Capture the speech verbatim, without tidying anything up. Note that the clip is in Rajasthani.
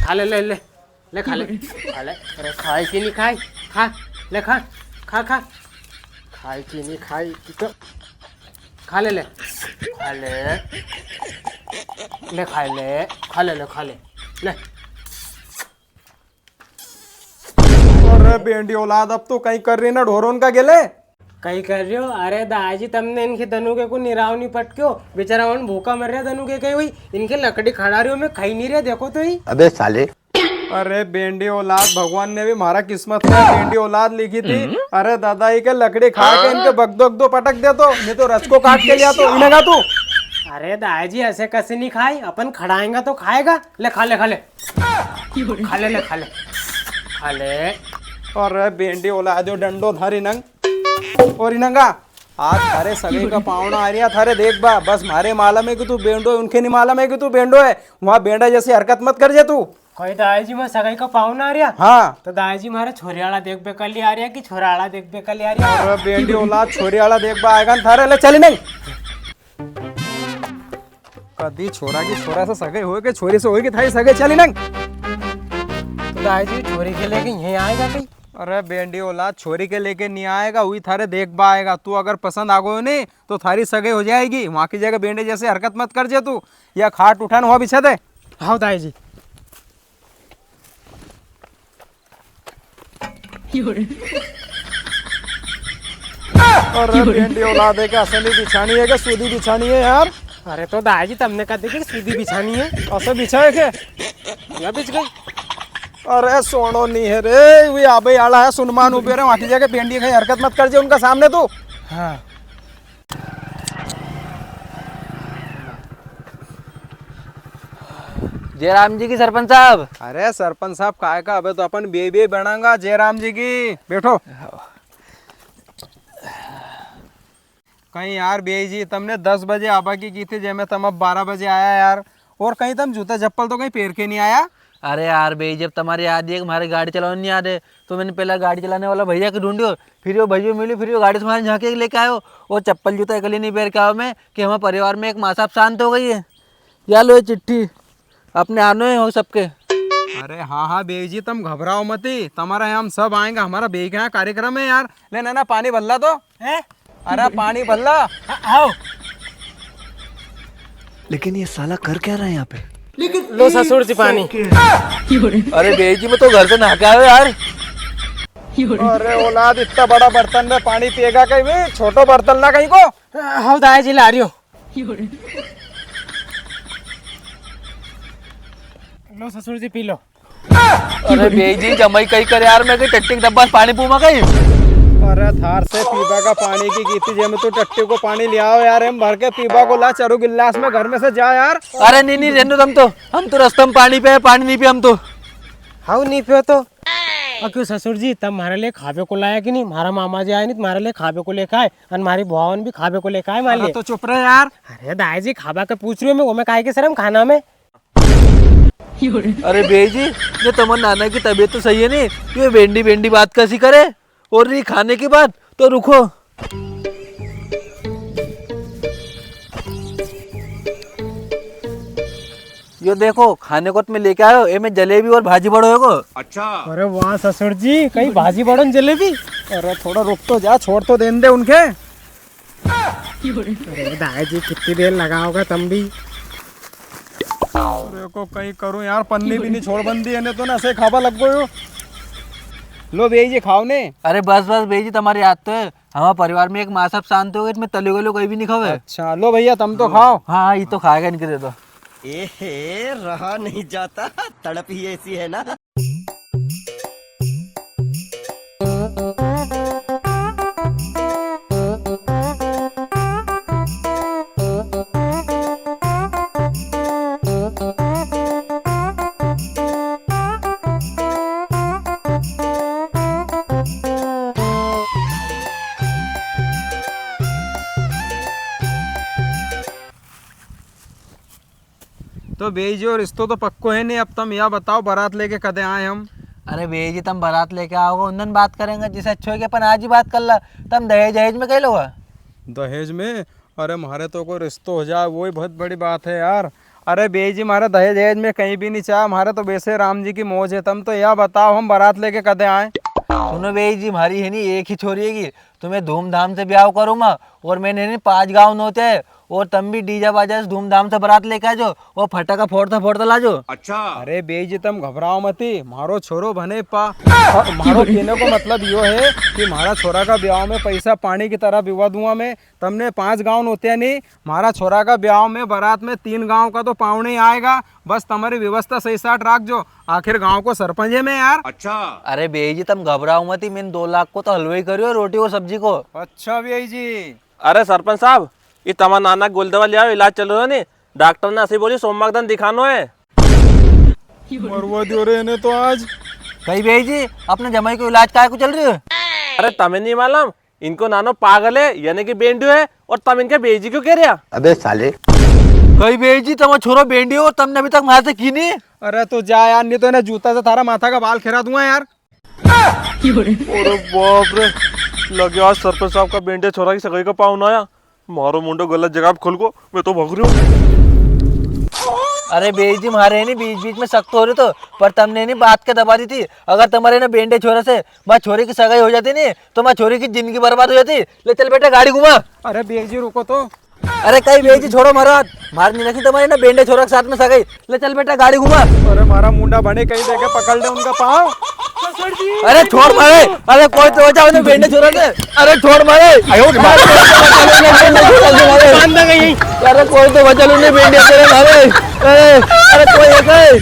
खा ले, ले, ले। ले, खा ले। खा ले। अरे, खाए कि नहीं खाए? खा, ले, खा। खा, खा। खाए कि नहीं खाए? तू तो खा ले, ले। खा ले। ले, खा ले। खा ले, ले, खा ले। ले। अरे बेंडी औलाद, अब तो कई कर री ना ढोरोन का गेले। कई कर रियो? अरे दाजी, तमने इनके दनुके को निराव नी पटक्यो? बेचारा उन भूखा मर रिया दनुके कई हुई। इनके लकड़ी खड़ा रियो, मैं खाई नी रिया, देखो तो ही। अबे साले। अरे बेंडी औलाद, भगवान ने भी म्हारा किस्मत में बेंडी औलाद लिखी थी। अरे दादा, ये के लकड़ी खा के इनके बगदो बगदो पटक दे तो, नी तो रस को काट के लिया तो, इन्हें का तू। अरे दाजी, ऐसे कैसे नी खाए? अपन खड़ाएंगा तो खाएगा। ले खा ले, खा ले। खा ले, ले, खा ले। खा ले। अरे बेंडी औलाद, जो डंडो थारी नंग। और इनंगा, आज थारे सगई का पावणा आ रिया, थारे देखबा। बस म्हारे मालूम है कि तू बेंडो है, उनके नी मालूम है कि तू बेंडो है। वहाँ बेंडा जैसी हरकत मत कर जे तू। कोई दाई जी, मैं सगई का पावणा आ रिया? हाँ। तो दाई जी, म्हारे छोरी आला देखबे कल ही आ रिया कि छोरा आला देखबे कल ही आ रिया? अरे बेंडी औलाद, छोरी आला देखबा आएगा ना थारे, ले चली नहीं। कदी छोरा की छोरा से सगई होए के छोरी से होए के थारी सगई चली नहीं। तो दाई जी, छोरी के लेके यहीं आएगा कई? अरे बेंडी औलाद, छोरी के लेके नी आएगा, वही थारे देखबा आएगा। तू अगर पसंद आ गयो नी, तो थारी सगई हो जाएगी। वहाँ की जगह बेंडे जैसे हरकत मत कर जे तू। या खाट उठान हुआ बिछा दे। हाँ दाई जी। अरे बेंडी औलाद है, क्या असली बिछानी है, क्या सूदी बिछानी है यार? अरे तो दाई जी, तमने कहा देखी सूदी बिछानी है। ऐसे बिछाए के? या बिछ गई। अरे सोनो नी है रे, वी आबे आला है, सुनमान उबे रे, वाटी जाके बेंडी खाई हरकत मत कर जे उनका सामने तू। हाँ। जयराम जी की सरपंच साहब। अरे सरपंच साहब काय का, अबे तो अपन बे बे बनांगा जयराम जी की। बैठो। कई यार बेई जी, तमने दस बजे आबा की की थी, जे में तम अब बारह बजे आया यार। और कई तम जूता चप्पल तो कई पेर के नी आया? अरे यार बेई जी, अब तमारी याद है कि म्हारे गाड़ी चलानी नी आवे, तो मैंने पहला गाड़ी चलाने वाला भैया के ढूंढियो, फिर यो भैया मिली, फिर यो गाड़ी तुम्हारे झांके लेके आयो। और चप्पल जूता इकली नी पेर के आयो मैं कि हमारे परिवार में एक माँ साहब शांत हो गई है। या लो ये चिट्ठी, अपने आनो है हो सबके। अरे हाँ हाँ बेई जी, तम घबराओ मती, तमारा यहाँ हम सब आएंगा, हमारा बेई का यहाँ कार्यक्रम है यार। ले ना ना, पानी भल्ला तो। हैं? अरे पानी भल्ला। हाँ, आओ। लेकिन ये साला कर क्या रहा है यहाँ पे? लो ससुर जी पानी। अरे बेई जी, मैं तो घर से नहा के आयो यार। अरे औलाद, इतना बड़ा बर्तन में पानी पिएगा कई भी? छोटो बर्तन ना कई को। हाँ दाई जी, ला रियो। लो ससुर जी, पी लो। अरे बेई जी, जमाई कई करे यार, मैं कई टट्टी के डब्बा से पानी पूमा कई? अरे थार से पीबा का पानी की कीती, जे में तू टट्टी को पानी ले आओ यार, हम भर के पीबा को ला, चरू गिलास में घर में से जा यार। अरे नी नी, रेनो तम तो, हम तो रस्ता में पानी पे, पानी नी पे हम तो। हाउ नी पियो तो? और क्यों ससुर जी, तम म्हारे लिए खाबे को लाया कि नी? म्हारा मामा जी आए नी, तो म्हारे लिए खाबे को लेके आए, और म्हारी बुआवन भी खाबे को लेके आए म्हारे अरे लिए। तो चुप रहे यार। अरे दाई जी, खाबा के पूछ रियो मैं, वो मैं काय के शर्म खाना में। अरे बेई जी, ये तमार नाना की तबीयत तो सही है नी, ये बेंडी बेंडी बात कैसी करे? और रही खाने की बात, तो रुको। यो देखो, खाने को तो मैं लेके आयो, ए में जलेबी और भाजी बड़ो होगो। अच्छा। अरे वाह ससुर जी, कई भाजी बड़ो न जलेबी। अरे थोड़ा रुक तो जा, छोड़ तो देन दे उनके। अरे दाई जी, कितनी देर लगाओगे तम भी? अरे को कई करूं यार, पन्नी भी नी छोड़ बंदी है, ने तो ना से खाबा लग गयो। लो बेई जी, खाओ ने। अरे बस बस बेई जी, तमारी याद तो है, हमारे परिवार में एक माँ साहब शांत हो गए, इसमें तले गले कोई भी नी खावे। अच्छा, लो भैया, तम तो खाओ। हाँ, हाँ, ये तो खाएगा, इनके दे दो। एहे, रहा नहीं जाता, तड़प ही ऐसी है ना। तो बेई जी, रिश्तो तो पक्को है नी। अब तम या बताओ, बारात लेके कदे आए हम? अरे बेई जी, तम बारात लेके आओगे, उन दन बात करेंगे, जिसे अच्छो है कि अपन आज ही बात कर ला। तम दहेज, दहेज में कई लोगा? दहेज में? अरे, म्हारे तो कोई रिश्तो हो जाए, वो ही बहुत बड़ी बात है यार। अरे बेई जी, म्हारे दहेज दहेज में कई भी नी चाहे, म्हारे तो वैसे राम जी की मौज है। तम तो या बताओ, हम बारात लेके कदे आए? सुनो बेई जी, म्हारी है नी एक ही छोरी हैगी, तुम्हें धूमधाम से ब्याव करूँ मैं, और मैंने नी पांच गाँव नोते है, और तम भी डीजे बाजा से धूमधाम से बारात लेके आजो, और फटाका फोड़ता फोड़ता लाजो। अच्छा। अरे बेई जी, तम घबराओ मती, म्हारो छोरो भने पा। म्हारो कहने को मतलब यो है कि म्हारा छोरा का ब्याव में पैसा पानी की तरह बिवा दूंगा मैं। तमने पांच गाँव नोते है नी, म्हारा छोरा का ब्याव में बारात में तीन गांव का तो पावणे ही आएगा। बस तमारी व्यवस्था सही साट राखजो, आखिर गांव को सरपंच है मैं यार। अच्छा। अरे बेई जी, तम घबराओ मती, मैंने दो लाख को तो हलवो ही करियो, रोटी और सब्जी को। अच्छा बेई जी। अरे सरपंच साहब, ये तमारा नाना गोल दवा ले आओ, इलाज चल रहा है नी, डॉक्टर ने ऐसे ही बोली सोमवार के दिन दिखानो है। मरवा दियो रे इन्हें तो आज। कई बेई जी, अपने जमाई को इलाज काय को चल रही है? अरे तमें नी मालूम, इनको नानो पागल है, यानी कि बेंडू है, और तम इनके बेई जी क्यों कह रहे? अबे साले। कई बेई जी, तमारो छोरो बेंडू है और तमने अभी तक म्हारे से की नी? अरे तू जा यार, नी तो इन्हें जूता से थारा माथा का बाल खेरा दूंगा यार। अरे बाप रे, लगे आज सरपंच साहब का बेंडे छोरा की सगाई का पावणा आया। म्हारो मुंडो गलत जगह पे खुल गो, मैं तो भाग रही हूँ। अरे बेई जी, म्हारे नी बीच बीच में सख्त हो रहे तो, पर तमने नी बात के दबा दी थी। अगर तमारे ना बेंडे छोरा से म्हारी छोरी की सगाई हो जाती नी, तो म्हारी छोरी की जिंदगी बर्बाद हो जाती। ले चल बेटा, गाड़ी घुमा। अरे बेई जी, रुको तो। अरे कई बेई जी, छोड़ो म्हारा हाथ। म्हारे नी रखी तमारे ना बेंडे छोरा के साथ में सगाई। ले चल बेटा, गाड़ी घुमा। अरे म्हारा मुंडा बने, कई देखे पकड़ ले उनका पाँव। अरे छोड़ म्हारे। अरे कोई तो बचाओ ना बेंडे छोरा से। अरे छोड़ म्हारे। आयो रे माँ। अरे कोई तो बचा लो ना बेंडे छोरा म्हारे। अरे, अरे कोई है कई?